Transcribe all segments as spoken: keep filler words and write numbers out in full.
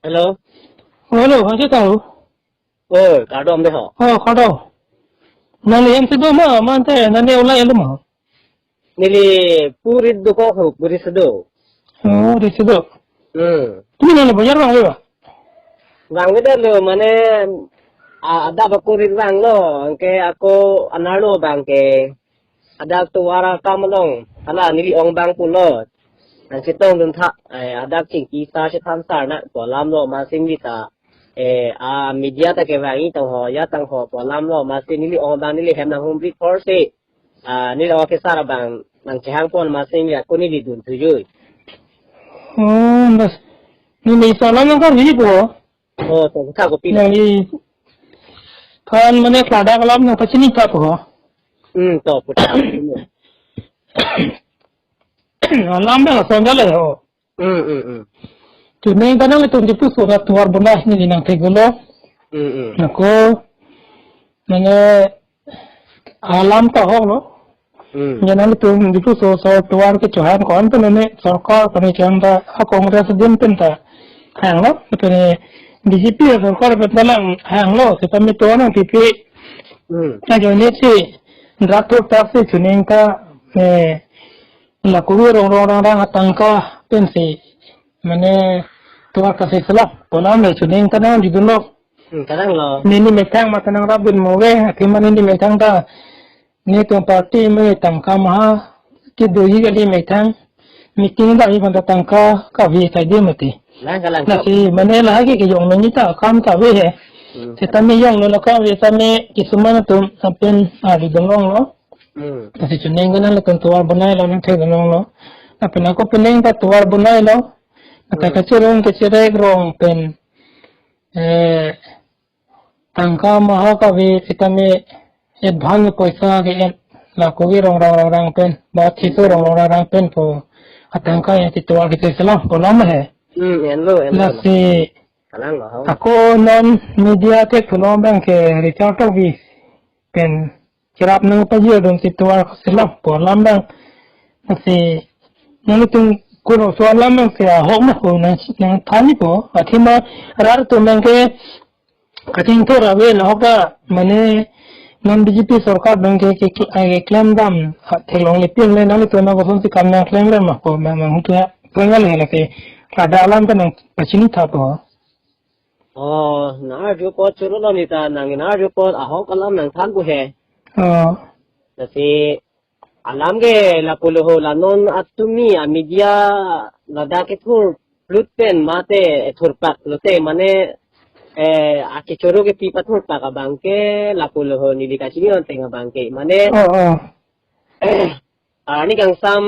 Hello. Oh, hello, hanse tahu. Oh, kardom dei ho. Oh, kardom. Nangli hem si do ma, mante nangli ulai alo ma. Neli puri do ko ho, puri si do. Oh, puri si do. Hmm. Tumi nangli bajar vangve ba? Vangve detlo, mane, a, adap ako rit vanglo, anke ako anerlo abang ke. Adap tovar akam along, hala neli ong abang pulo. Nangchetongdun tha, eh, adap chingki sar chethan sar na, pu alam lo amatsi neli ta, eh, a media ta kevangji tangho, ya tangho, pu alam lo amatsi neli ong abang neli hem nanghumri thor si. Ah, neli ong ke sar abang, nangchehang pon amatsi neli ako neli dun thuji. Oh, nas, neli so alam nangkarjuji po. Oh, to, tha kopi. Nangli than mane klardak alam nangpachini tha po. Hmm, to, puta. Alam dak asonjale ho. Hmm, hmm, hmm. Chuning kanang itum Diphu aso ra tovar bonai neli nangthekdunlo. Hmm, hmm. Ako, mane, alam ta ahok lo. Hmm. Neli nangtum Diphu aso aso tovar kechohang ko-an pen ne sorkar kami chang ta a Congress adim pen ta hanglo, pen B J P sorkar pen ta lang hanglo, seta mi tovar nangpipe. Hmm. Ajoine si drak thurthak si chuning ta, eh, la kove rong rong rang rang atangka pensi mane tovar kase selam. Pu alam le chuning ta nangdidunlo. Hmm, kadang lo. Neli methang mata nangrapdun mo ave, athema neli methang ta. Netum party me tangka maha kedoji kali methang. Meeting damji aphan ta tangka kave ta dei mati. Lang kalang. Lasi mane lahai ke kejong nangji ta akam ta ave he. Hmm. Seta me jonglo la kave seta me kisuman atum lapen arjudun longlo. Hmm. Lasi chuning kanang latum tovar bonailo, nangthekdun longlo. Lapen ako penang ta tovar bonailo. Ata Hmm. kacherong kacherek rong pen, eh, tangka maha kave seta me advance poisa ke-en, la kove rong rong rang rang pen, ba thiso rong rong rang rang pen pu atangka ya ti tovar kese selam pu alam he. Hmm, enlo, enlo. Lasi Kalang lo, ho. Ako non media thekthulo abang ke Richard Tokbi pen cherap nangpajirdun si tovar selam pu alam abang. Lasi nangtum kurusar alam abang si ahok ma ko nang, nangthanji po. Athema rat atum abang ke kachingthur ave, lahok ta mane non B J P sorkar abang ke, ke, ke, keklem dam, ha, theklongle pinle nangtum akosonsi kam nangklemkle ma ko abang, abang hu tu ya. Pu nangli lake ladak alam ta nangpachini tha po. Oh, nang arju apot choro lo neta, nang nang arju apot ahok alam nangthan pu he. Oh. Lasi alam ke lapulo ho, la non atumi a media ladak kethur plut pen mate thurpak lote mane, eh, akechoro kepi pathurpak abang ke lapulo ho, neli kachini onteng abang ke mane. Oh, oh. Arni kangsam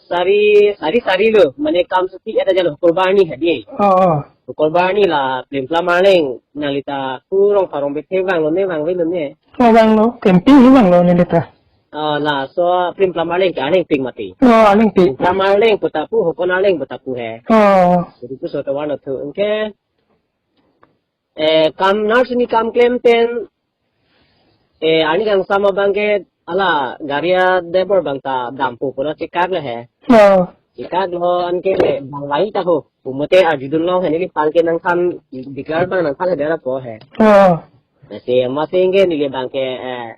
sari, sari, sari lo, mane kam suti ada jalo Hukur Barni hadi. Oh, oh. Hukur Barni la Plim Plam Arleng, nangli ta kurong parong bethe vanglo ne, vangvelo ne. Oh, vanglo, camping hi vanglo neli ta. Oh, laso Plim Plam Arleng ke Arlengpik mati. Oh, Arlengpik. Plim Plam Arleng pu ta pu, Hukon Arleng pu ta pu he. Oh. Jadi pu so tovar lo thu, anke. Eh, kam nang arjuni kam klem pen, eh, arni kangsam abang ke hala gari a-driver abang ta dampo pulo chekak le he. Oh. Chekaklo anke le bang vai ta ho. Pu mate arjudun long he, neliphan ke nangthan declare abang nangthan he dera po he. Oh. Lasi amatsi anke neli abang ke, eh,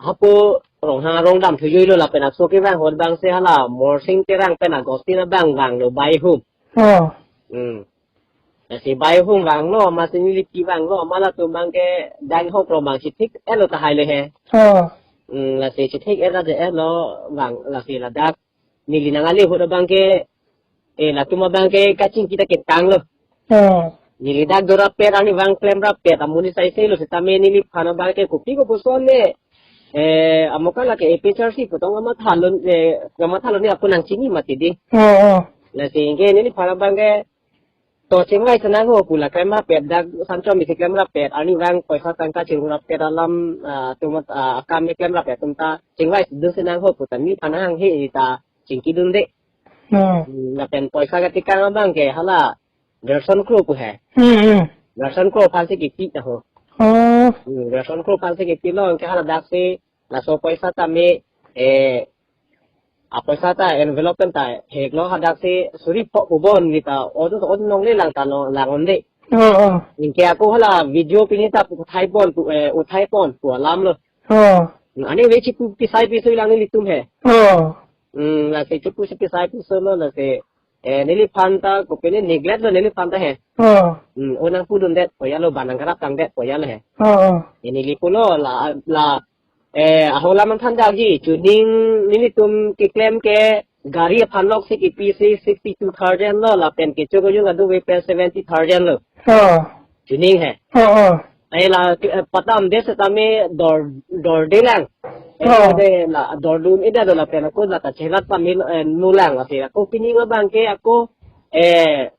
hapu Ronghang arong dam thujuilo lapen aso kevang ahut abang si hala Morsing Terang pen Agustin abang vanglo bai hum. Oh. Hmm. Lasi bai hum vanglo, amatsi neli pi vanglo, ma latum abang ke dang hok lo abang si thik-etlo tahai le he. Oh. Hmm, lasi si thik-et la de-etlo vang, lasi ladak neli nangali ahut abang ke, eh, latum abang ke kachingki ta ketanglo. Oh. Neli dak dorap pet arni vang klem rap pet, amonit sai sai lo, seta me neliphan abang ke kopi kopuson ne. Eh, amoka lake A P H R C putong amat halon, eh, amat halon ne ako nangchini mati di. Oh, oh. Lasi anke neliphan abang ke to chingvai si nang ho pu la klem rap pet, dak Sanchom isi klem rap pet, arni vang poisa tangka chirung rap pet alam, ah, atum, ah, akam me klem rap pet atum ta chingvai si dun si nang ho pu ta neliphan hanghe ta chingkidunde. Oh. Hmm, lapen poisa katikang abang ke hala Gerson Kro pu he. Hmm, hmm. Gerson Kro aphan si kipi ta ho. Oh. Hmm, Gerson Kro aphan si kipilo, anke hala dak si laso poisa ta me, eh, apoisa ta envelope pen ta heklo, hadak si suri pho pu bon kita, odu to odu nongle lang ta no lang onde. Oh, oh. Anke ako hala video pini ta pu uthai pon pu, eh, uthai pon pu alam lo. Oh. Ani ve chipu pisai piso lang nelitum he. Oh. Hmm, lasi chipu si pisai piso lo lasi, eh, neliphan ta kopine neglect lo neliphan ta he. Oh. Hmm, o nangpudundet poya lo, ba nangkarap tangdet poya lo he. Oh, oh. Ini lipu lo la, la, eh, ahola mangthan dakji, chuning nelitum keklem ke gari aphan lok si kipi si sixty two thousand lo, lapen kecho kejung adu ve pen seventy thousand lo. Oh. Chuning he. Oh, oh. Ai la, eh, patam de setame dor, dorde lang. Eh, Oh. de la, dordun ida do lapen ako la ta chelat pamil, eh, nu lang lasi. Ako pini abang ke ako, eh,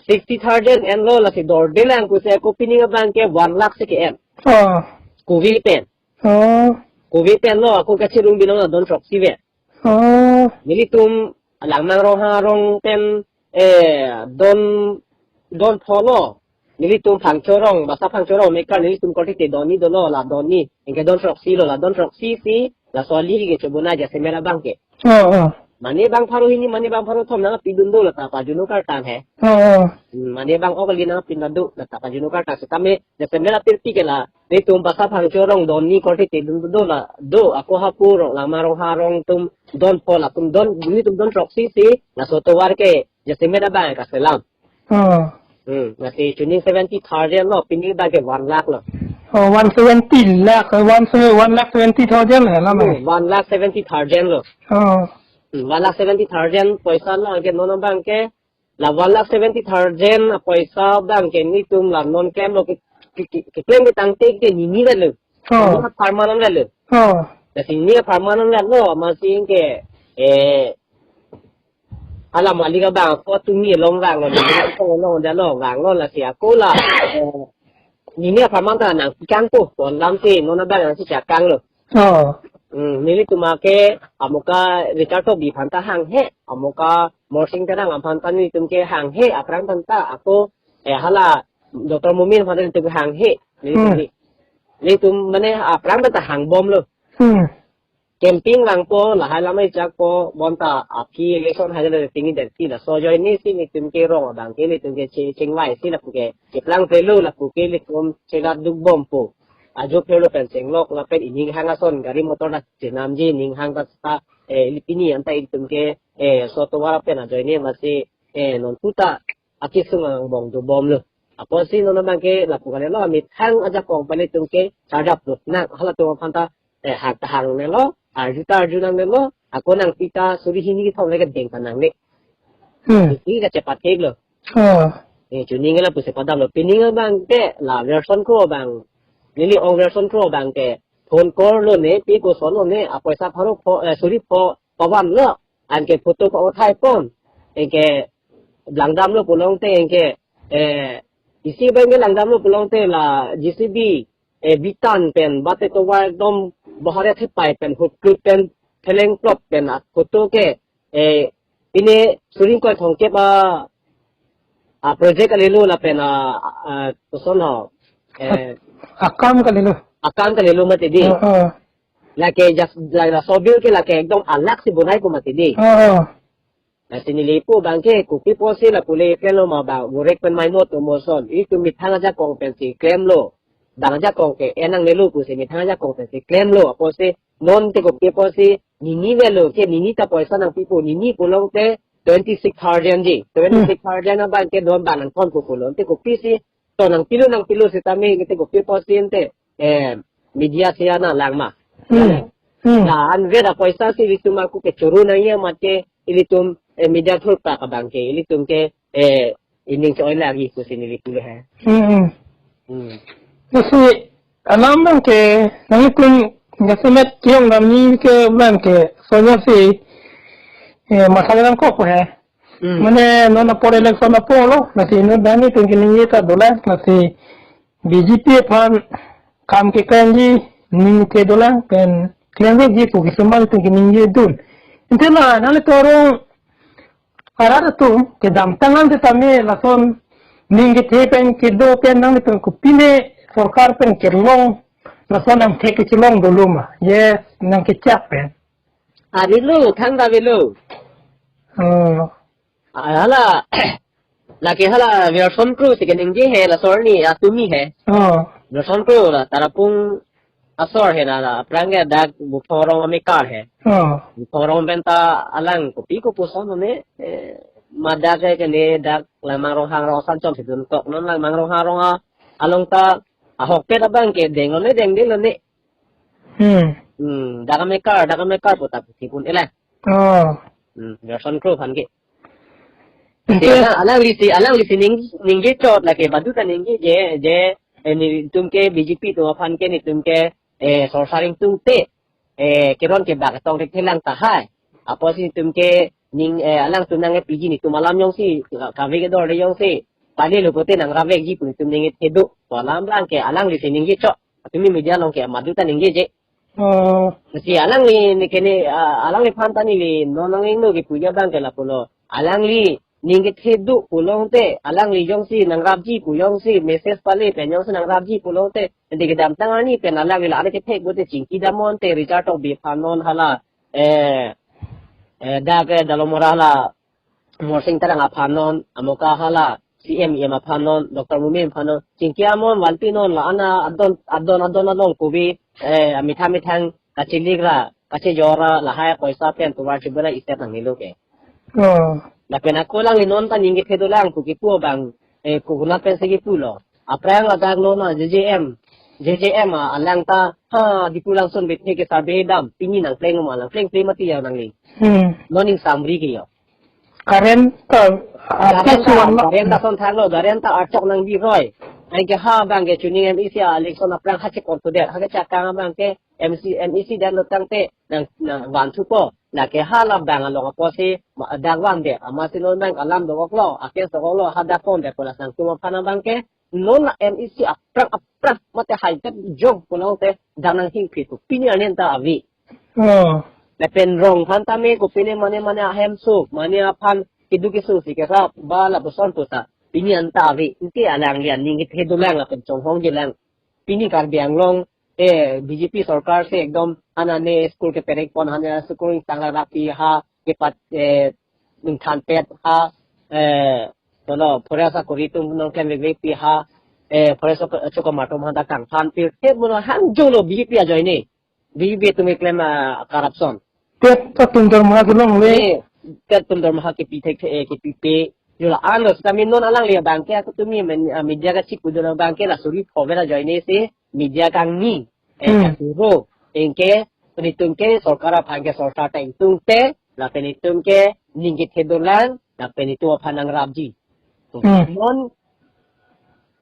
sixty thousand en lo lasi dorde lang pusi ako pini abang ke one lakh si ke-en. Oh. Covid pen. Oh. Covid pen lo ako kachirung binong la don throksi ve. Oh. Nelitum Langmang Rongha arong pen, eh, don, don pho lo. Nelitum Phangcho arong, Basa Phangcho arong, mekar nelitum korte te don ni dolo, la don ni. Anke don throksi lo, la don throksi si, laso ali ke chobona jasemet abang ke. Oh, oh. Mane bang pharo hini, mane bang pharo thom nangpidun do la ta pajunu kartang he. Oh, oh. Hmm, mane bang ok ali nangpidun do la ta pajunu kartang setame, jasemet apirpi ke la, nelitum Basa Phangcho arong don ni korte te dun do la, do, ako hapu arong, Langmang Rongha arong atum don pho latum don, nelitum don throksi si, laso tovar ke, jasemet abang kaselam. Oh. Hmm, lasi chuning seventy thousand lo, pini abang ke one lakh lo. Oh, one seventy lakh, eh, one se-, one lakh seventy thousand he la mai. Hmm, one lakh seventy thousand lo. Oh. Hmm, one lakh seventy thousand poisa lo, anke non abang ke, la one lakh seventy thousand poisa abang ke nelitum la non klem lo ke, ke, ke, keklem ketang te ke nini vet lo. Oh. Nini apharman vet lo. Oh. Lasi nini apharman vet lo, amatsi ke, eh, hala malik abang ako tumi along vanglo, nini along vanglo, vanglo lasi ako la, eh, nini apharman ta nangpikang ko, pon lam si, non abang nangsi chakang lo. Oh. Hmm, nelitum ake, amuka Richard Tokbi aphan ta hanghe, amuka Morsing Terang aphan ta nelitum ke hanghe, aphrang aphan ta, ako, eh, hala, Doctor Momin aphan ta nelitum ke hanghe, nelitum Hmm. ni. Nelitum mane aphrang aphan ta hangbom lo. Hmm. Camping vangpo, lahai lamai chakpo, bonta aphi election hai jale tinggi dan si laso ajoine si nelitum ke rong abang ke nelitum ke che-, chingvai si lapu ke, keplang pelo lapu ke nelitum chelat dukbompo. Ajo phelo pen chenglok lapen ining hang ason gari motor ta chenamji, ining hang ta sa, eh, ili pini anta nelitum ke, eh, so tovar pen ajoine amatsi, eh, non puta akisung angbong dobom lo. Apotsi non abang ke lapu kali lo, amethang ajakong pen nelitum ke charjap lut nang, halatum aphan ta, eh, hak ta hang nelo, arju ta arju nang nelo, ako nangpi ta suri hini kethom le kedeng ta nangne. Hmm. Ini kachepathek lo. Oh. Eh, chuning lapusi padam lo. Pini abang ke la version kro abang. Neli ong version kro abang ke phone call lo ne, pi koson lo ne, apoisa pharo pho, eh, suri pho pavan lo. Anke photo pa uthai pon. Anke langdam lo pulote anke, eh, isi abang ke langdam lo pulote la J C B, eh, bitan pen, bate tovar ekdom bahare thepai pen, huklut pen, theleng plop pen, a photo ke, eh, pine suring koi thongkep a, a project alelo lapen a, a, koson ho, eh, Akam kalilo. Akam kalilo mati di. Oh, oh. Lake jas, la, laso bill ke lake ekdom alak si bonai ko mati di. Oh, oh. Lasi neli pu abang ke kopi apotsi lapu le klem lo ma ba gorek pen mai mo to mo son. Itum methang ajakong pensi klem lo. Bang ajakong ke en nangne lo pusi methang ajakong pensi klem lo. Apotsi non te kopi apotsi nini vet lo ke nini ta poisa nangpipo, nini pulote twenty six thousand ji. Hmm. Twenty six thousand abang ke non bang nangthon pupo lo. Te kopisi to nangpilo nangpilo setame te kopi apotsi ante, eh, media si ana lang ma. Hmm. Hmm. La anvet apoisa si ilitum ako ke choro nangji amat ke ilitum, eh, media thurpak abang ke ilitum ke, eh, ining choi lagi pusi neli pulo he. Hmm, hmm. Hmm. Lasi alam abang ke nanglitum jasemet kiyong damji ke abang ke sonya si, eh, masalah nangkok he. Hmm. Mane non apor election apor lo, lasi non dani pen keningje ta dolang, lasi B J P aphan kam keklangji ning ke dolang, pen klangji pu kisuman pen keningje dun. Ante la nanglitum arong arat atum kedamtang an setame lason ning kethe pen kedo pen nanglitum kopine sorkar pen kelong lason nangthek kechelong dolo ma. Yes, nangkechak pen. Avelo, thangta avelo. Oh. Ah, hala, lake hala version kro si keningje he, laso arni atumi he. Oh. Version kro la, Tarapung asor he na la, aphrang ke dak Buphong Rong amekar he. Oh. Buphong Rong pen ta alang kopi kopuson ne, eh, madak ke kene dak Langmang Ronghang Rong Sanchom si dunkok, non Langmang Ronghang Rong a, along ta ahokpet abang ke denglo ne, dengdelo ne. Hmm. Hmm, dak amekar, dak amekar pu ta pusi pon-e la. Oh. Hmm, version kro aphan ke. Anke, anke alang, alangli si, alangli si ning, ningje chot lake, baduta ningjeje, je, eh, netum ke B J P atum aphan ke netum ke, eh, sorkar ingtung te, eh, keron kebak tong thekthe lang tahai. Apotsi netum ke ning, eh, alangtum nang-e P G netum alam jongsi, kave kedor de jongsi, pale lo pote nangrap vekji pu netum ningje thedo. To alam abang ke alangli si ningje chot. Atumi media along ke baduta ningjeje. Oh. Si alangli ne kene, ah, alangliphan ta neli non nangingno kipu abang ke lapulo. Alangli ningje thedo pulote, alangli jongsi nangrapji pu jongsi, message pale pen jongsi nangrapji pulote, ante kedamtang arni pen alangli la-an kethek pote chingki damnon te, Richard Tokbi aphan non hala, eh, eh, dak ke Dalomora hala, Morsing Terang aphan non, amoka hala, C M, E M aphan non, Doctor Mumim aphan non, chingki damnon, vanpi non, la-an adon, adon, adon along kove, eh, amethang methang, kachilik ra, kachejor ra, lahai apoisa pen tovar chibura iset nangnelo ke. Oh. Lapen ako alangli non ta ningje thedo lang pu kipu abang, eh, kokonat pensi kipulo. Aphrang ladak non a J J M, J J M a alang ta, ha, Diphu Langsun bethe ke survey dam, pini nangpleng ma, nangplengple mati ya nangli. Hmm. Non ning samri ke yo. Current ta, ah, Current ta, current ta son thanglo, current ta archok nangbi roi. Anke ha abang ke chuning M E C a election aphrang ha chekon thudet, ha kechakang abang ke M C, M E C detlo tangte nang, nangvan thupo. Lake hala abang along apotsi, ma, dak vandet, amatsi non abang alam dokoklo, akes dokoklo, ha dak pondet pu la sangtum aphan abang ke, non la M E C aphrang aphrang, mate haidet jong pulote, dak nanghingphi tu, pini arni ta ave. Oh. Lapen rong aphan tame kopine mane mane ahemso, mane aphan keduk keso si kerap, ba lapuson puta. Pini anta ave, anke alangli ningje thedo lang lapen chonghongje lang. Pini Karbi Anglong, eh, B J P sorkar si ekdom anane school keperek pon, hane school tangla rapi ha, kepat, eh, ningthanpet ha, eh, tono, forest akori atum nangklemvekpi ha, eh, forest chok-, chokmar atum ha ta kangthanpet. He mono hangjolo B J P ajoine. B J P atum keklem, ah, corruption. Tet atum dorma kelongle. Eh, tet atum dorma kepi thekthe, eh, kepipe. Yo la-an lo sitame non alangli abang ke ako tumi men, ah, media kachipudun abang ke la suri phover ajoine si media kangni. Eh, Hmm. kasuro. Anke, netum ke sorkar aphan ke sorkar ta ingtungte, lapen netum ke ningje thedo lang, lapen netum aphan nangrapji. Hmm. Non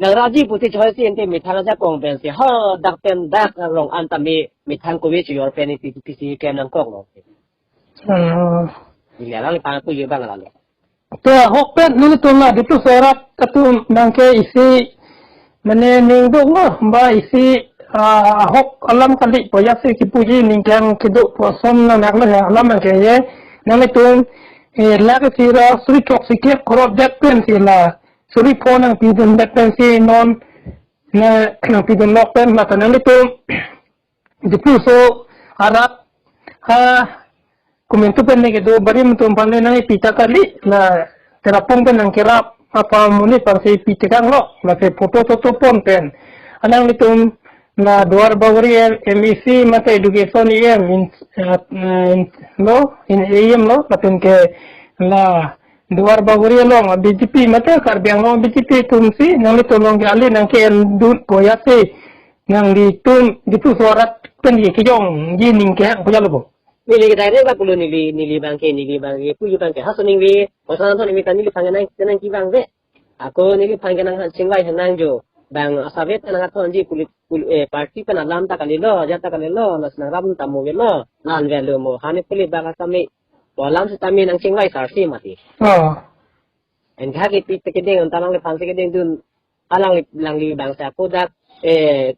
nangrapji pusi choi si ante methang ajakong pensi, ha, dak pen dak rong an tame methang kove chojor pen isi pisi ke nangkoklo. Hmm. Ili alangliphan puji abang lalo. To ahokpet nelitum la Diphu arat atum abang ke isi mane ning duk lo ba isi, ah, ahok alam kali pu ya si kipuji ning kang keduk pu ason nang nak lo ya alam abang ke ye. Nanglitum, eh, lake sira suri throk si kep korot det pensi la suri pho nangpidundet pensi non, ne, nangpidunlok pen mata nanglitum Diphu arat ha komantu pen ne kedo barim atum aphan le nangpi ta kali, la Terapung pen nangkerap apa monit aphansi pi tekanglo, lasi photo toto pon pen. Alanglitum la Duar Bagori M E C mate education E M in, eh, in, lo, in E M lo, lapen ke la Duar Bagori along B J P mate Karbi Anglong B J P atumsi nanglitum along ke ale nangke-endun pu ya si nanglitum Diphu arat pen ye kejongji ning kehang pu ya lo bo. Neli ke direct ba pulo neli, neli abang ke, neli abang ke, puji abang ke. Haso neli, osan thon neli ta neliphan nang, nang kevang ve. Ako neliphan ke nangchingvai henang jo. Bang asave ta nangthonji pulit, pul-, eh, party pen alam ta kalilo, ajat ta kalilo, la si nangrap ta mo velo, la-an velo mo. Hane pulit abang tame, pu alam sitame nangchingvai sarsi mati. Oh. Anke ha kepi te kedeng, anta nangliphansi kedengdun, alangli, alangli abang si ako dak, eh,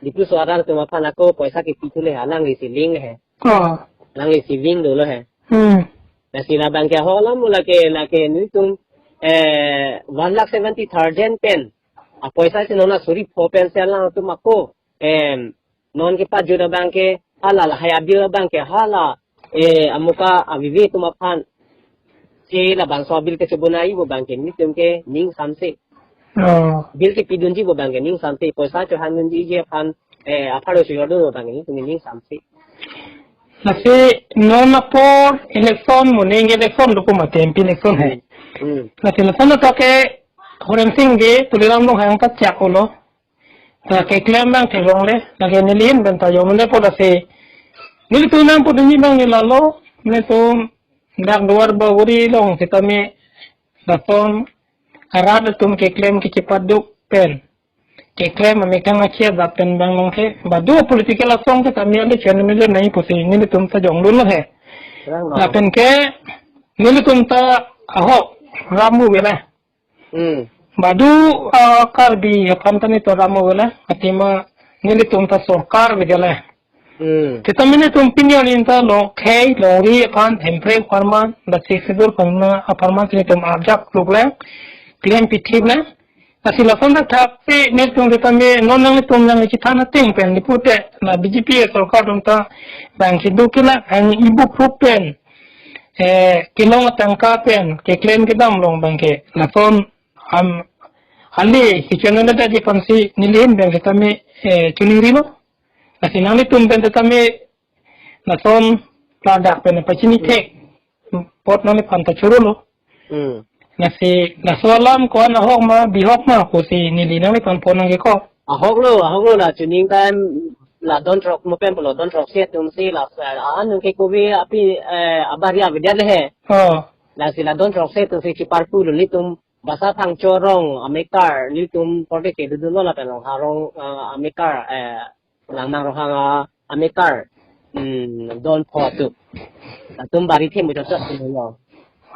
Diphu arat atum aphan ako poisa kepi thu le, alangli si link he. Oh. Alangli si link dolo he. Hmm. Lasi la abang ke ho alam lake, lake netum, eh, one lakh seventy thousand pen. Apoisa si non la suri pho pensi alangtum ako, em, non kepajut abang ke, hala lahai abill abang ke, hala eh, amuka avive atum aphan, si labangso a-bill kechebonai pu abangke nelitum ke ning samse. Oh. Bill kepidunji pu abangke ning samse. Poisa chohangdunji aphan, eh, apharo suyordun pu abangke nelitum ning samse. Lasi non apor election, moning election dopo mate M P election he. Hmm. Lasi election athak ke Horensing Bey, Tuliram Ronghang ta chak olo. Ta keklem nang theklongle, lake neli ahin pen ta jonglepo lasi. Nelitum nangpudunji abang lalo, nelitum dak Duar Bagori along sitame lason arat atum keklem kechepaduk pen, keklem amethang achi ajat pen abang longke, badu political asong sitame ale chen mele nai pusi nelitum ta jongdunlo he. Rang lo. Lapen ke nelitum ta ahok ramu vele. Hmm. Badu, ah, Karbi aphan ta nelitum ramu vele. Athema nelitum ta sorkar vele. Hmm. Sitame nelitum pini arni ta lo khei longri aphan Hemprek apharman, the Sixth Schedule apharman, apharman si nelitum arjap klukle, klem pithip le. Lasi lason athak si nelitum sitame non nanglitum nangchethan ateng pen di pute, la B J P sorkar atum ta bang kedo kelang, ang ibu proof pen, eh, kelong atangka pen keklem kedam along abangke lason am, ale kecheng nang daji aphansi neli ahin pen sitame, eh, chuningrilo. Lasi nanglitum pen sitame lason ladak pen pachini thek, pot nangliphan ta chorolo. Hmm. Lasi laso alam ko-an ahok ma, bihok ma pusi neli nangliphan phone nangkeko. Ahok lo, ahok lo, la chuning time la don throk mo pen pulo, don throksi atum si la, ah, anung ke kovi api, eh, abari avidyat le he. Oh. Lasi la don throksi atum si cheparpulo nelitum Basaphangcho arong amekar, nelitum porte kedodunlo lapen Rongharong, ah, amekar, eh, Langmang Ronghang amekar, hmm, don pho atum. Latum bari themu chot chot atum lo.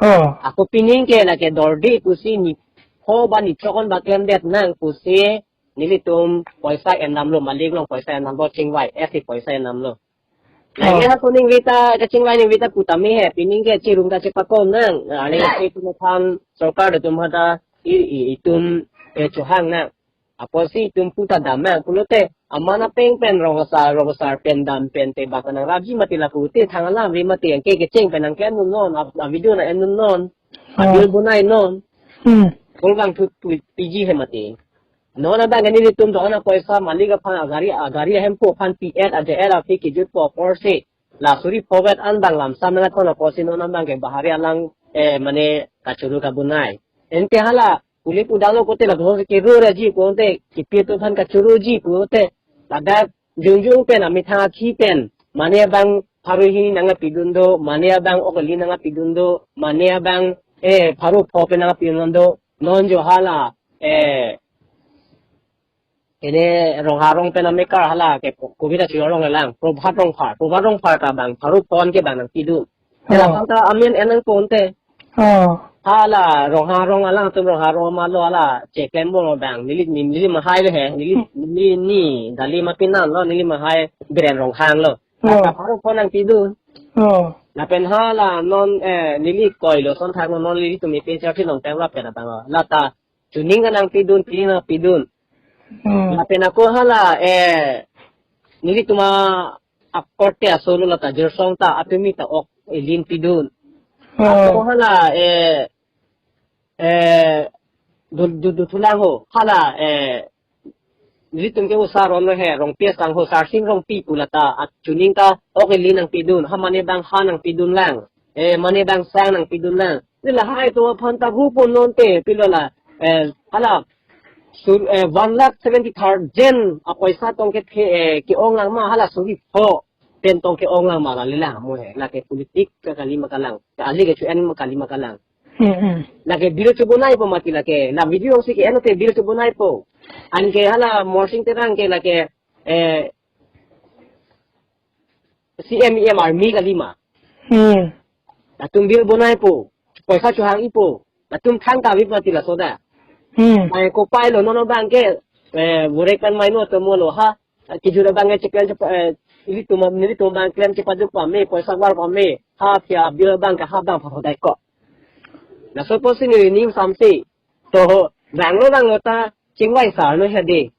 Oh. Ako pining ke lake dordi pusi ni pho ba ni throk-an ba klemdet nang pusi nelitum poisa endamlo, malik along poisa endamlo, chingvai, esi poisa endamlo. Oh. Lake ha kuning vita, kachingvai ning vita putame he, pining ke chirum ta chepakon nang. Ani itum aphan sorkar atum hata i, i, itum, eh, chohang nang. Apotsi itum puta dam nang pulote, aman apeng pen rong asar, rong asar pen dam pen te bak nang rapji mati la pute thang alam ave mati, ang ke kecheng pen nangklemdun non, a, a-video nang-endun non, oh, a-bill bonai non. Hmm. Kolbang thu, thu piji he mati. Non abang ke nelitum do-an apoisa malik aphan agari, agari ahempo aphan P F, A J L aphi kejutpo aporsi la suri pho vet an abang lamsam nang athon aporsi non abang ke bahari alang, eh, mane kachoro kabonai. Ente hala, puli pudanglo kote la bhong ke ro raji kote, kipi atum aphan kachoroji kote, ladak jongjong pen amethang akhi pen, mane abang pharo hini nangpidun do, mane abang ok ili nangpidun do, mane abang, eh, pharo pho pen nangpidun do, non jo hala, eh, ene Rongharong pen amekar hala ke ko-, kovi ta chirong lang, Prabhat Rongphar, Prabhat Rongphar ta abang pharo pho an ke abang nangpidun. Oh. Hala ta amen en nangpo ante. Oh. Hala Rongharong alang atum, Rongharong amalo hala cheklem bom abang, neli, neli mahai le he, neli, neli ni Dali ma pinan lo, neli mahai Biren Ronghang lo. Oh. Hala pharo pho nangpidun. Oh. Lapen hala non, eh, neli koilo son thak non, non nelitum A P H L C Longteng lapen abang lo. Lata chuning nangpidun, pining nangpidun. Hmm. Lapen ako hala, eh, nelitum akorte aso lo lata Jirsong ta atumi ta ok ili nangpidun. Hmm. Ako hala, eh, eh, du, du, du thulang ho, hala, eh, nelitum ke osar ron lo he, Rongpi asangho, Sarsing Rongpi pu lata, at chuning ta ok ili nangpidun, ha mane abang ha nangpidun lang, eh, mane abang sang nangpidun lang. Neli lahai atum aphan ta hu pon non te, pilo la, eh, hala, sur, eh, one lakh seventy thousand apoisa tong kethe, eh, ke-ong lang ma, hala suri pho pen tong ke-ong lang ma, la le lang mo he, lake politik ke kali ma kalang, ke ali ke chu en ma kali ma kalang. Hmm, hmm. Lake bill chubonaipo mati lake. La video si ke-en te bill chubonaipo. Anke hala Morsing Terang ke lake, eh, C M E M army kalima. Hmm. Latum bill bonaipo. Poisa chohang-ipo. Latum thang ta vit mati laso ta. Hmm. Ai kopai lo non abang ke, eh, vorek pen maino tomo lo ha. Kejut abang ke cheklen chepa, eh, ilitum, nelitum abang klem chepaduk pame, poisa var pame, ha pia bill abang ke ha abang pharodai ko. Laso apotsi neli ning samse. To, vanglo vanglo ta, chingvai sar no he de.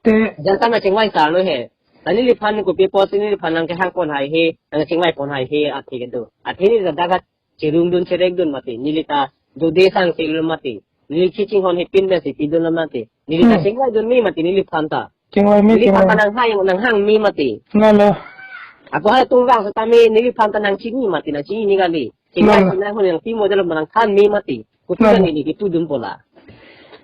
Te. Janta na chingvai sar no he. Ta neliphan kopi apotsi neliphan nangkehang pon haihe, nangchingvai pon haihe athe kedo. Athe neli ta dak cherung dun cherek dun mati. Neli ta dode sang selo mati. Neli kachinghon hepin pensi pidun lo mati. Neli ta Hmm. chingvai dun me mati neliphan ta. Chingvai me, Neliphan ta chingvai. nanghang, nanghang me mati. Lalo. Ako halatum vang setame neliphan ta nangchini mati, nangchini ni kali. Chingvai Lalo. chingvai hon nangpi model nangthan me mati. Kutu Lalo. neli kitu dun pola.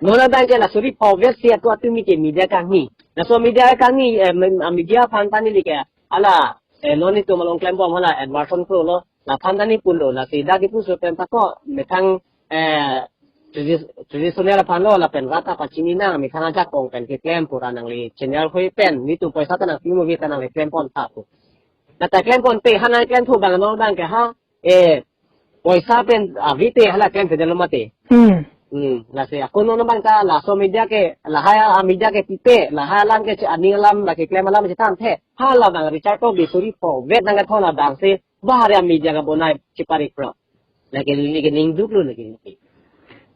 Non abang ke la suri pho vet si atu atu mi ke media kangni. Laso media kangni, eh, mem-, ah, media aphan ta neli ke hala, eh, non itum along klembom hala Edwardson Kro lo. Laphan ta neli pulo, lasi dak ipu so pen ta ko, methang, eh, tradi-, traditional aphan lo, lapen rat ta pachini nang, methang ajakong pen keklem pura nangli channel hoi pen, netum poisa ta nangpi mo vi ta nangli klem pon tha pu. Nata klem pon pe, ha nangklem thu abang non abang ke ha, eh, poisa pen, ah, ave te hala klem pe delo mati. Hmm. Hmm, lasi ako non abang ta, laso media ke, lahai a media ke pipe, lahai alam ke che aning alam, la keklem alam chethan the. Hala abang Richard Tokbi suri pho vet nangkethon abang si, bahari a media kabonai cheparik pro. Lake neli ke ningduk lo lake neli.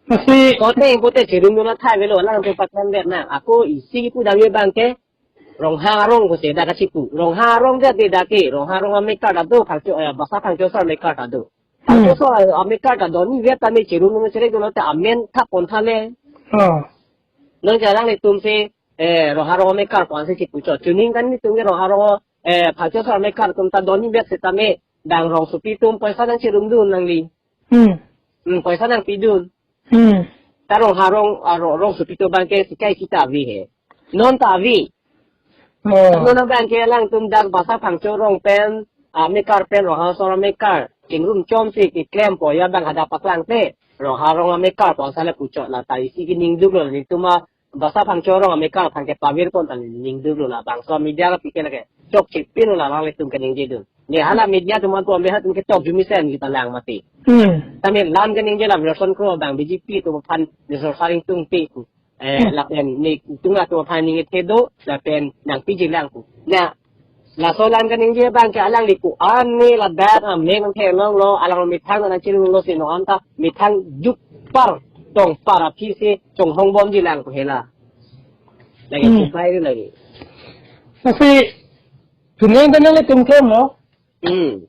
Lasi Kote ingkote cherung dun athai avelo, alangtum paklem vet nang. Ako isi kipu damji abang ke, Ronghang arong ko se dak kachipu. Ronghang arong dak de dak ke. Ronghang arong amekar ta do, Phangcho, eh, Basa Phangcho asar amekar ta do. Hmm. Phangcho asar amekar ta do, ni vet ta me cherung dun cherek dun ta amen thap pon tha le. Oh. Non ke alanglitum si, eh, Ronghang arong amekar pon si chipu chot. Chuning kan netum ke Ronghang arong, eh, Phangcho asar amekar atum ta do ni vet setame, dang rongsopi atum poisa nangcherung dun nangli. Hmm. Hmm, poisa nangpi dun. Hmm. Ta Ronghang arong, ah, rong, rongsopi atum abang ke sikai kita ave he. Non ta ave. Oh. Non abang ke alangtum dak Basa Phangcho arong pen, ah, amekar pen, Ronghang asar amekar. Chingrum chom si keklem po ya abang hadak paklang te. Ronghang arong amekar pon sa le pu chot, la ta isi ke ningduk lo netum a Basa Phangcho arong amekar aphan ke pavir pon ta ningduk lo, labangso media ke pike lake chokche pin lo, la alanglitum keningje dun. Ne hala media atum an tu ambe atum ke chokche mesen kita lang mati. Hmm. Tame lam keningje la Wilson Kro abang B J P atum aphan ne sor saring tung te ku. Eh, Hmm. lapen netum atum aphan ningje the do, lapen nangpiji lang ku. Na, laso alam keningje abang ke alangli ku an ne ladak amek nangthe long lo, alang methang nangchirung lo si non anta methang jupar tongpar aphi si chonghong bomji lang ku hela. Lagi Hmm. kupai ri lagi. Lasi chuning ta nanglitum klem lo. Hmm.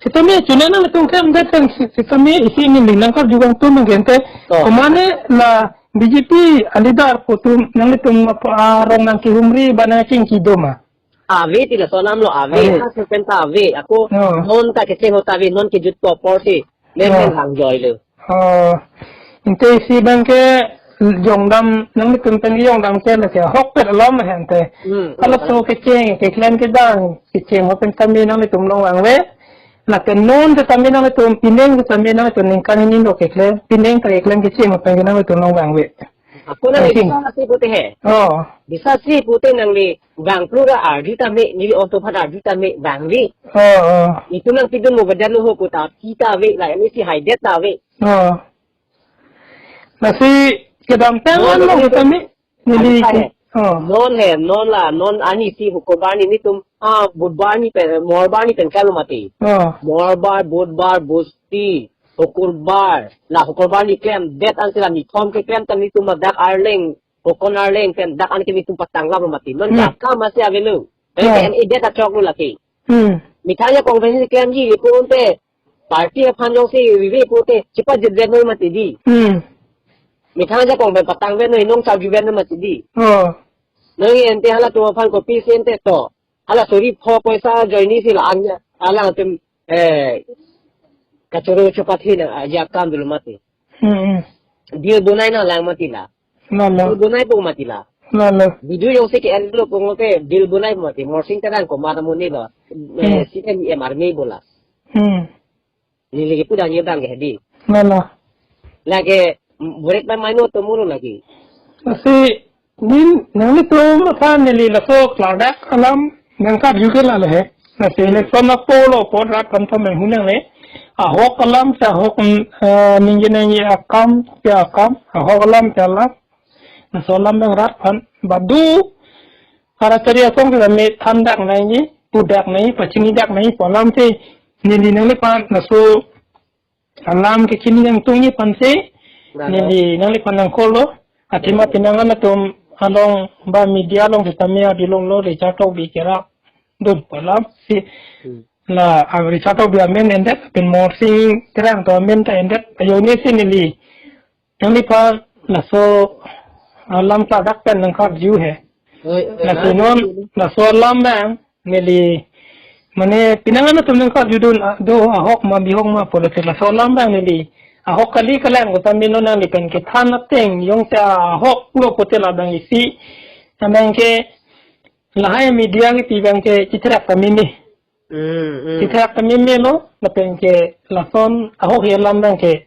Sitame chuning nanglitum klem det pen si-, sitame isi neli nangkarju kangtung nang gente. Oh. Komane la B J P a leader atum nanglitum arong nangkehumri ba nangchingki do ma? Ave ti laso alam lo ave. Ave. Ha sepen ta ave. Ako Oh. non ta kecheng ho ta ave, non kejut ko apor si. Men Oh. men hang joi lo. Oh. Ante isi abang ke jongdam nanglitum pen jongdam ke lake ahokpet alam hente. Hmm, hmm. Halaso kecheng, keklem kedang, kecheng ho pen tame nanglitum long vangve. Lapen non setame nanglitum, pining setame nanglitum ningkan hini lo keklem, pining ta keklem kecheng ho pen nanglitum long vangve. Ako nangli Nangkin. Bisa si pute he. Oh. Bisa si pute nangli vang plura arju tame, neli onto phan arju tame vangve. Oh, oh. Itum nangpi dun mo badan lo ho puta, kita ave, la ini si haidet ta ave. Oh. Lasi kedamtang Non, non lo non, kita mi neli Adi ki. Hai. Oh. Non he, non la, non ani si hukurbar ni netum, ah, budbar ni pen, morbar ni pen klem lo mati. Oh. Morbar, budbar, busti, hukurbar. La hukurbar ni klem, det ansi la nithom keklem ta netum dak Arleng, Kokon Arleng pen dak an ke netum patang lam lo mati. Non Hmm. dak kam asi avelo. Pen Oh. ke en idet achok lo lake. Hmm. Methang ajakong pen si klemji, ipu unte party aphan jongsi vive pute, chepajut vet noi mati di. Hmm. Methang ajakong pen patang vet noi, nong charju vet noi mati di. Oh. Nang ente halatum aphan kopi si ente to. Hala suri pho poisa ajoine si la anya, alangtum, eh, kachoro chopathe nangji akam dolo mati. Hmm, hmm. Deal bonai nanglang mati la. Lalo. Deal bonai po mati la. Lalo. Video jongsi ke-en lo pu ngote deal bonai po mati. Morsing Terang komat amonit lo. Eh, Hmm. C P M army bola. Hmm. Neli kipu damji abang ke di. Lalo. Lake, mm, buret pai maino tomo lo lake. Lasi, nin, nanglitum aphan neli laso klardak alam nangkarju ke lalo he. Lasi Hmm. election apo lo apot rat kantha menghunang le. Ahok alam si ahok, mm, eh, ningje ningje akam si akam. Ahok alam si alam. Laso alam abang rat aphan badu. Para chari asong si kami thandak nangji, pudak nangji, pachinidak nangji pu alam si neli nangliphan laso alam kechini nangtungji aphan si, Lalo. neli nangliphan nangkol lo, athema Hmm. tinang anatum along ba media along sitame abi longlo Richard Tokbi kerap dun pu alam si Hmm. la, ah, Richard Tokbi amen endet, pen Morsing Terang to amen ta endet, ajoine si neli nangliphan laso alam klardak pen nangkarju he. Oi, oi, Lasi na, non, laso alam abang neli, mane, pinangan atum nangkarjudun, ah, do ahok ma bihok ma pu, lasi laso alam abang neli ahok kali kalang ko tame non nangli pen kethan ateng jongsi ahoklo pute labang isi abang ke lahai media kipi abang ke chitherak kami ni. Hmm, hmm. Chitherak kami melo, lapen ke lason ahok he alam abang ke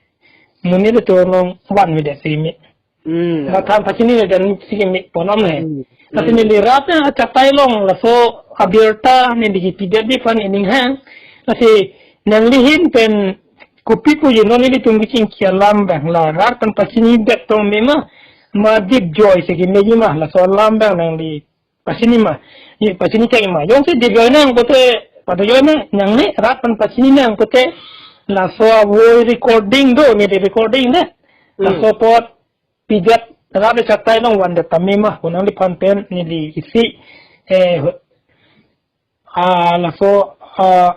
monit atum along vanvedet si kimi. Hmm. Ba than pachini le dan si kimi pu alam he. Hmm. Lasi Hmm. neli rat achatai along laso abirta neli kipidet di aphan ining hang. Lasi nangli ahin pen kopi puji non nelitum kachingki alam abang la rat aphan pachinidet tong me ma, ma Dipjoy si kimeji ma, laso alam abang nangli pachini ma, ye pachini thek ma. Jongsi Dipjoy nang pute, pado joy nang, nangne rat aphan pachini nang pute, laso avoid recording do, neli recording de. Hmm. Laso apot pidet rat achatai along vandet tame ma, pu nangliphan pen neli isi, eh, ah, laso, ah,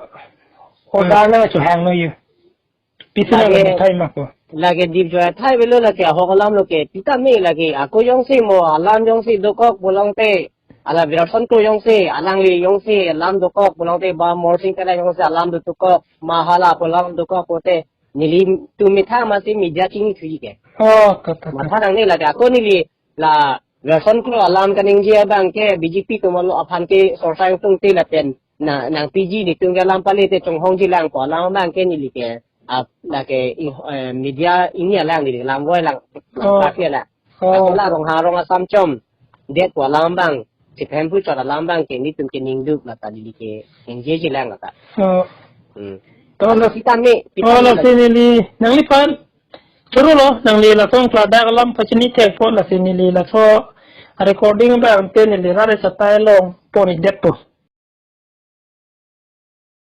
order Hmm. nangchohang noi. Pisi nang Lake, lake thai ma ko. Lake Dipjoy athai avelo, lake ahok alam lo ke. Pita me lake ako jongsi mo alam jongsi dokok pulote, hala Welson Kro jongsi, alangli jongsi alam dokok pulote, ba Morsing Terang jongsi alam dokok, ma hala pu alam dokok pute, nelitum methang masi media chingthuji ke. Oh, kata, kata. Matha nangne lake ako neli la Welson Kro alam kaningje abang ke B J P atum along aphan ke sorsa ingtungte lapen na nangpiji, nelitum ke alam pale te chonghongji lang pu alam abang ke neli ke, ah, lake ing-, eh, media ingni alang neli lam voi lang. Oh. Tapi la. Oh. Ako la Ronghang arong asam chom det pu alam abang, chiphem pu chot alam abang ke nelitum ke ningduk lata neli ke ningjeji lang lata. Oh. Hmm. To la Sitame, oh, sitame lasi lagi. Neli nangliphan choro lo, nangli lason klardak alam pachini thek apot lasi neli laso recording abang ante neli rat achatai along pon-ikdet po.